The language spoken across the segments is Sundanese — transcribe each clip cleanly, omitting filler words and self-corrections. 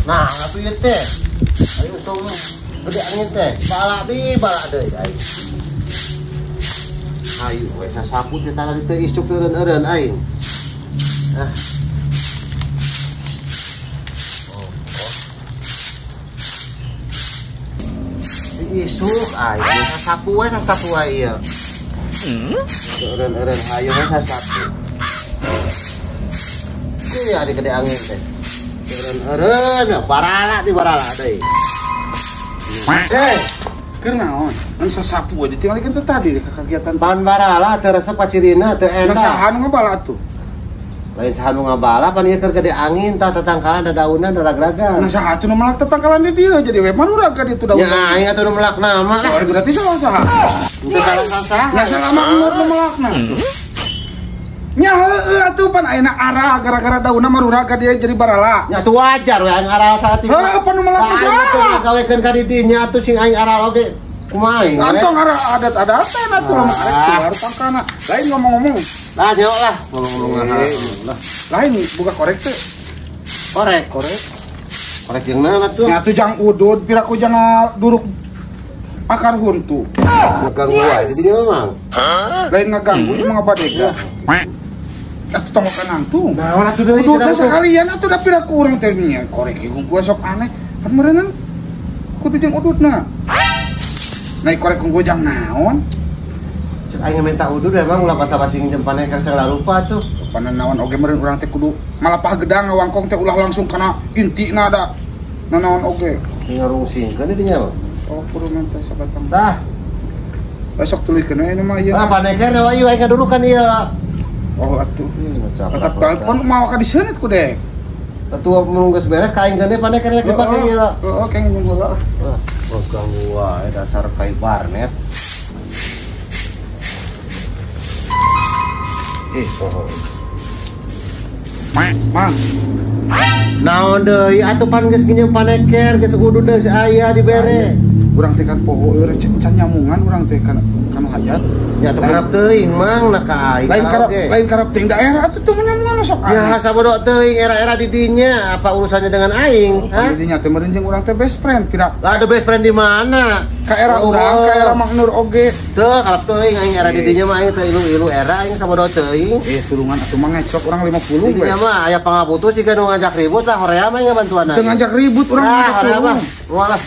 Nah, atuh ieu teh. Ayo usum gede angin teh. Balak di balak deui aing. Ayo we sasapu teh tadi teh isuk eureun-eureun aing. Ah. Oh. Isuk aing sasapu we ieu. Eureun-eureun hayu we sasapu. Ieu ari gede angin teh. Eureun-eureun barala di barala deui. Eh, keur naon? Anu sasapu we ditinggalikeun teh tadi ka kagiatan pan barala teu resep pacirina teu enak. Saha nu ngabala atuh? Lain saha nu ngabala pan ieu keur gede angin tah tatangkalan dadaunan ragragan. Nah saha atuh nu melak tatangkalan di dieu jadi we marurag ka ditu daun. Ya aing atuh nu melak nama lah. Oh, berarti salah saha. Teu salah saha. Nya salah mah nu melakna. Nya heueuh atuh pan ayeuna arah gara-gara daunna marurag ka dieu jadi barala. Nya atuh wajar we aing aral saeutik. Heueuh pan nu melak saha? Atuh gawekeun ka di dinya atuh sing aing aral oge. Kumaha aing? Antong arah adat-adatan atuh lamun arek keluar tangkana. Lain ngomong-ngomong. Lah nyok lah ngomong-ngomong lah. Lain buka korek teh. Korek, korek. Korek jeung naon atuh? Nya atuh jang udud piraku jang duruk akar huntu. Ngaganggu wae di dinya memang. Lain ngaganggu ieu mah ngabadega. Atuh tong nangtung. Naon atuh deui? Ududna sakalian atuh da piraku urang teh nya korek ieu gua sok aneh. Kan meureunnan kudu jeung ududna. Naik korek gua jang naon? Cek aing minta udud emang ulah basa-basi nginjem paneker segala rupa tuh. Panan naon oge meureun urang teh kudu malapah gedang ngawangkong teh ulah langsung kana intina da. Nanaon oge. Ngarungsingkeun di dinya mah. Sok kudu minta sabatang. Tah. Besok tuluykeun we mah ieu. Ah paneker we ieu aing kadudukan ieu. Oh atuh. Tetep telepon mau ka diseunit ku dek. Atuh mun geus beres ka aing geuneh paneker rek dipake ieu. Heeh, keng nginjem heula. Wah, ganggu wae dasar kai warnet. Soho. Mang. Naon deui atuh pan geus nginjem paneker geus udud deui aya dibere. Urang teh kan poho eureun can nyamungan urang teh kan kanu hajat. Ya atuh karep teuing mang na ka aing. Lain karep teuing daerah atuh teu nyamungan sok aneh. Ya sabodo teuing era-era di dinya apa urusannya dengan aing? Hah? Di dinya teh meureun jeung urang teh best friend pira. Lah ada best friend di mana? Ka era urang, ka era Mang Nur oge. Teu karep teuing aing era di dinya mah aing teu ilu-ilu era aing sabodo teuing. Sulungan atuh mah ngecok urang 50 we. Di dinya mah aya pangabutuh siga nu ngajak ribut lah horea mah ngabantuan aing. Teu ngajak ribut urang mah horea mah. Moal lah.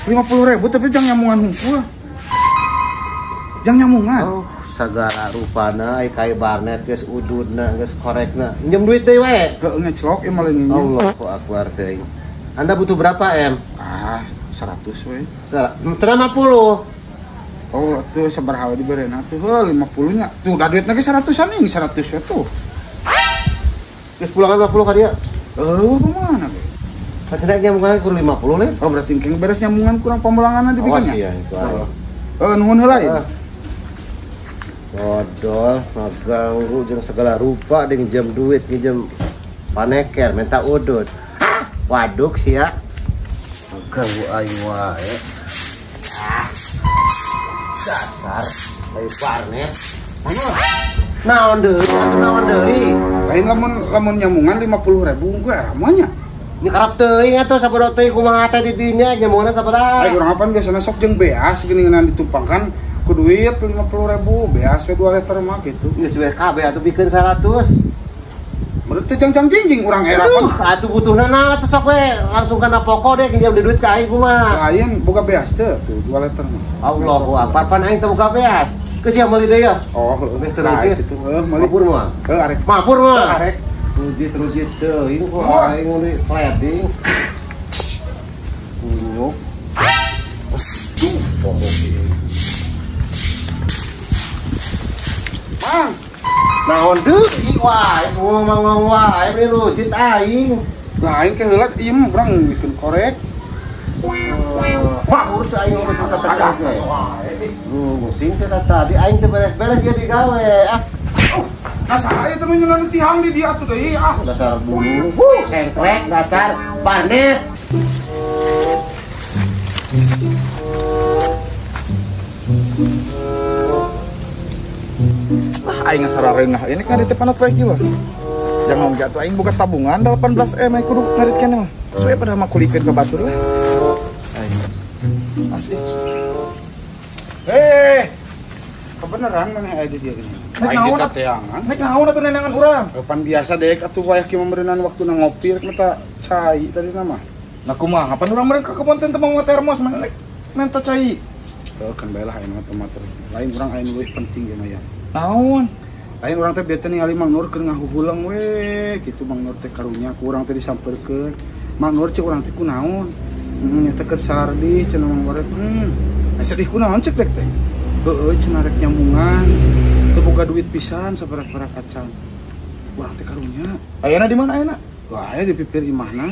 50.000 tapi jangan nyamungan hungkul. Jangan nyamungan. Oh, segala rupana ai kai barnet geus ududna geus korekna. Njem duit deui we. Heuh ngeclok ieu mah lain nginjem. Allahu akbar teuing. Anda butuh berapa, M? Ah, 100 we. 50. Oh, tuh sabaraha we diberena tuh? Heuh 50 nya. Tuh da duitna ge 100-an nih, 100 we tuh. Geus pulangan 50 ka dia. Eueuh kumaha ge? Katanya nyamungan kurang 50 nih. Oh berarti engke beres nyamungan kurang pamulanganna dibikinnya. Awas ya itu. Heeh, nuhun heula ieu. Bodol, ngaganggu jeung segala rupa jeung jam duit, nginjem paneker minta udud. Hah? Waduk sia. Ngaganggu aing wae. Ah. Dasar lain warnet. Naon deui? Naon deui? Lain lamun nyamungan 50.000 gue ramanya. Ini karep teuing atuh sabodo teuing kumaha teh di dinya nyamunganna sabaraha. Ai urang apaan biasana sok jeung beas geuningan ditumpangkan ku duit 50.000 beas we 2 liter mah gitu. Geus we kabeh atuh bikeun 100. Menurut teh jang-jang jingjing urang era pan. Atuh butuhna naon atuh sok we langsung kana pokok deh nginjem duit ka aing kumaha. Lain boga beas teh tuh 2 liter mah. Allahu akbar pan aing teh boga beas. Geus sia meuli deui ya. Oh, heueuh teh kitu. Heueuh meuli. Mapur mah. Heuh arek. Mapur mah. Arek. Rujit teuing ku aing meuli sliding. Kunyuk. Aduh, pokok. Mang. Naon deui wae, ngomong wae meuli rujit aing. Lah aing ke heula ieu mah urang bikin korek. Wah, urus aing urus ka tadi. Pusing teh tadi aing teh beres-beres ieu digawe. Ah. Nah saya teh nu tihang di dia atuh deui ah. Dasar bulu, sengklek dasar barnet. Ah aing sarareunah ini kan di panot poe kieu. Jangan ngomong atuh aing boga tabungan 18 M aing kudu ngarit keneh mah. Sesuai pada mah kulikeun ka batur lah. Asli. Kebenaran maneh aya di dieu ini. Aing ditateangan. Nek naon atuh nenangan urang? Pan biasa dek atuh wayah kieu meureunan waktuna ngopi rek mata cai tadi nama. Nah kumaha pan urang meureun ka kebon teh mau termos maneh menta cai. Heuh kan bae lah ayeuna mah teh. Lain urang aya nu leuwih penting ge mah ya. Naon? Lain urang teh bieu teh ningali Mang Nur keur ngahuhuleung we kitu Mang Nur teh karunya ku urang teh disampeurkeun. Mang Nur cek urang teh kunaon? Nya teh keur sardih cenah Mang Barnet. Sedih kunaon cek dek teh. Heueuh cenah rek nyambungan. Teu boga duit pisan saperak-perak acan. Urang teh karunya. Ayeuna di mana ayeuna? Wah, aya di pipir imahna.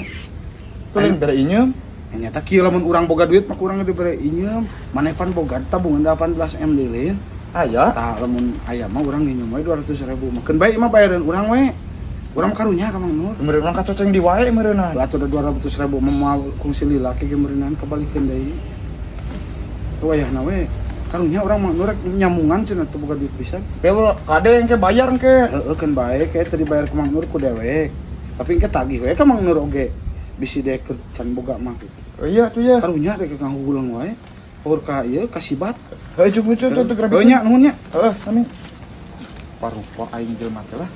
Teuing bere inyeum. Nyata kieu lamun urang boga duit mah kurang dibere inyeum. Maneh pan boga tabungan 18 M lilin. Aya. Tah lamun aya mah urang nginyeum we 200.000. Makeun bae mah bayareun urang we. Urang mah karunya ka Mang Nur. Meureun urang kacoceng di wae meureunna. Atuh 200.000 mah moal kungsi lila ke ge meureunnan kabalikeun deui. Tuh wayahna we. Karunya urang Mang Nur rek nyamungan cenah teu boga duit pisan. Tapi kade engke bayar engke. Heeh keun bae ke teu dibayar ku Mang Nur ku dewek. Tapi engke tagih we ka Mang Nur oge. Bisi dek can boga mah gitu. Oh iya tuh ya. Karunya dek ngahuhuleung wae. Power ka ieu kasibat. Heuh cukup cukup tuh gerak. Heuh nya nuhun nya. Heeh, sami. Parupa aing jelema teh lah.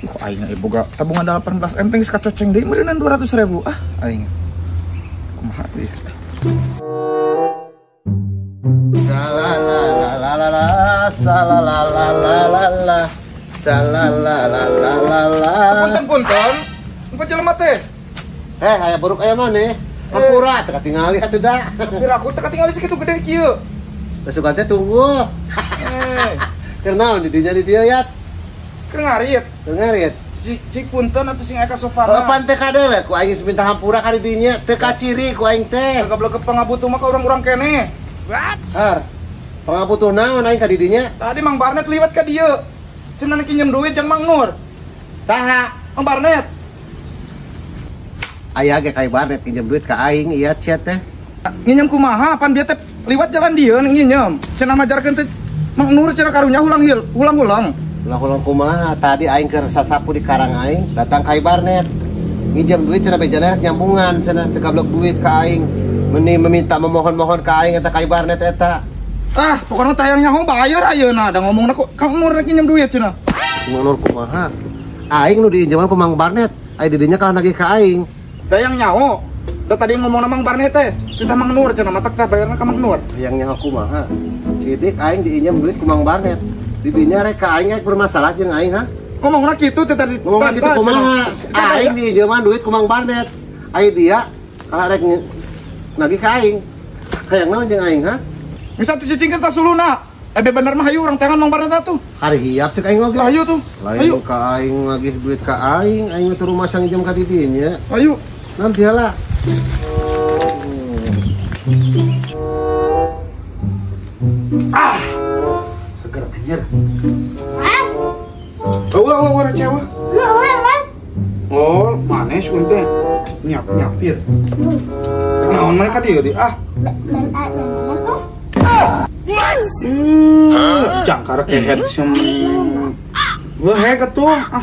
Kok aing ieu boga tabungan 18 M teh geus kacoceng deui meureunan 200.000. Ah, aing. Kumaha tuh ya? Salalalalalala salalalalalala salalalalalala. Punten-punten. Empat jelema teh. Aya buruk aya maneh. Hampura teu katingali atuh da. Pira aku teu katingali sakitu gede kieu. Da sugan teh tunggu. Keur naon di dinya di dieu yat? Keur ngarit. Keur ngarit. Cik punten atuh sing aya kasopana. Heuh pan teh kadeuleu ku aing geus minta hampura ka di dinya teu kaciri ku aing teh. Goblok ke pangabutuh mah ka urang-urang keneh. Har. Pangabutuh naon aing ka di dinya? Tadi Mang Barnet liwat ka dieu. Cenah kinjem duit jeung Mang Nur. Saha? Mang Barnet. Aya ge ka Barnet nginjem duit ka aing ieu sia teh. Nginjem kumaha pan bieu teh liwat jalan dieu nginjem. Cenah majarkeun teh Mang Nur cenah karunya hulang-hulang. Hulang-hulang kumaha? Tadi aing keur sasapu di karang aing datang ka Barnet. Nginjem duit cenah bejana rek nyambungan cenah teu gablok duit ka aing. Meni meminta memohon-mohon ka aing eta ka Barnet eta. Ah, pokona teh hayang nyaho bayar ayeuna da ngomongna kok Kang Nur rek nginjem duit cenah. Mang Nur kumaha? Aing nu diinjeman ku Mang Barnet. Aing di dinya kalah nagih ka aing. Dayang nyaho. Da tadi ngomong Mang Barnet teh, kita Mang Nur cenah matak teh bayarna ka Mang Nur. Hayang nyaho kumaha? Sidik aing diinjem duit ku Mang Barnet. Di dinya rek ka aing rek bermasalah jeung aing ha? Ngomongna kitu teh tadi. Ngomongna kitu kumaha? Aing diinjeman duit ku Mang Barnet. Aing dia kalah rek nagih ka aing. Hayang naon jeung aing ha? Geus atuh cicingkeun tas suluna. Bener mah hayu urang teangan Mang Barnet atuh. Hari hiap cek aing oge. Hayu tuh. Hayu ka aing nagih duit ka aing, aing teh rumah sang nginjem ka di dinya. Hayu. Nanti lah. Ah, seger anjir. Oh, wah, wah, cewek. Oh, manis teh. Nyap nyapir. Naon mereka dia di ah. Jangkar kehead sem. Wah, hek atuh. Ah,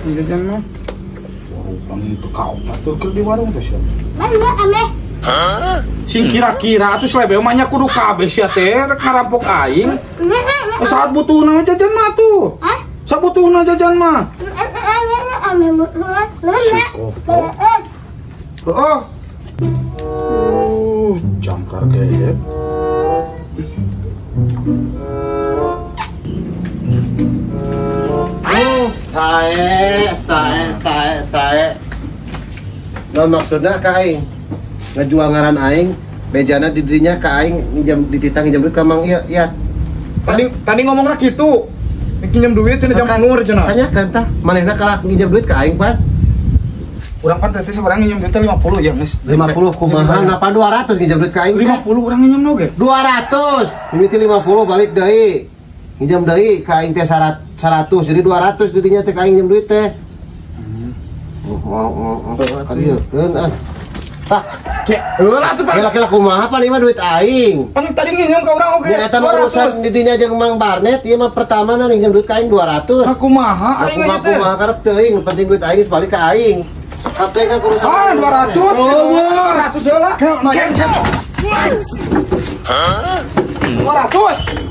jajan mah. Bang itu kau atur keur di warung teh sia. Mana aneh? Sing kira-kira atuh selebe mah nya kudu kabeh sia teh rek ngarampok aing. Saat butuhna jajan mah tuh. Hah? Sabutuhna jajan mah. Heeh. Jangkar kehead. Sae, sae, sae, sae. Nah, maksudnya ka aing ngejual ngaran aing, bejana di dirinya ka aing nginjem dititah nginjem duit ka Mang ieu, iya. Tadi ngomongna kitu. Nginjem duit cenah jam Nur cenah. Tanyakeun tah, manehna kalah nginjem duit ka aing pan. Urang pan teh seorang nginjem duit 50 ya, geus. 50 kumaha? Napa 200 nginjem duit ka aing? 50 urang nginjem oge. 200. Mimiti 50 balik deui. Nginjem deui ka aing teh 100 jadi 200 didinya teh ka aing nginjem duit teh. Oh, kadieukeun ah. Tah, cek heula atuh pan. Kela-kela kumaha pan ieu mah duit aing. Pan tadi nginjem ka urang oge. Ya eta mah urusan didinya jeung Mang Barnet ieu mah pertama na nginjem duit ka aing 200. Nah kumaha aing teh? Kumaha karep teuing, penting duit aing geus balik ka aing. HP ka kudu Ah, 200. Oh, 200 heula. Kel, kel, kel. 200.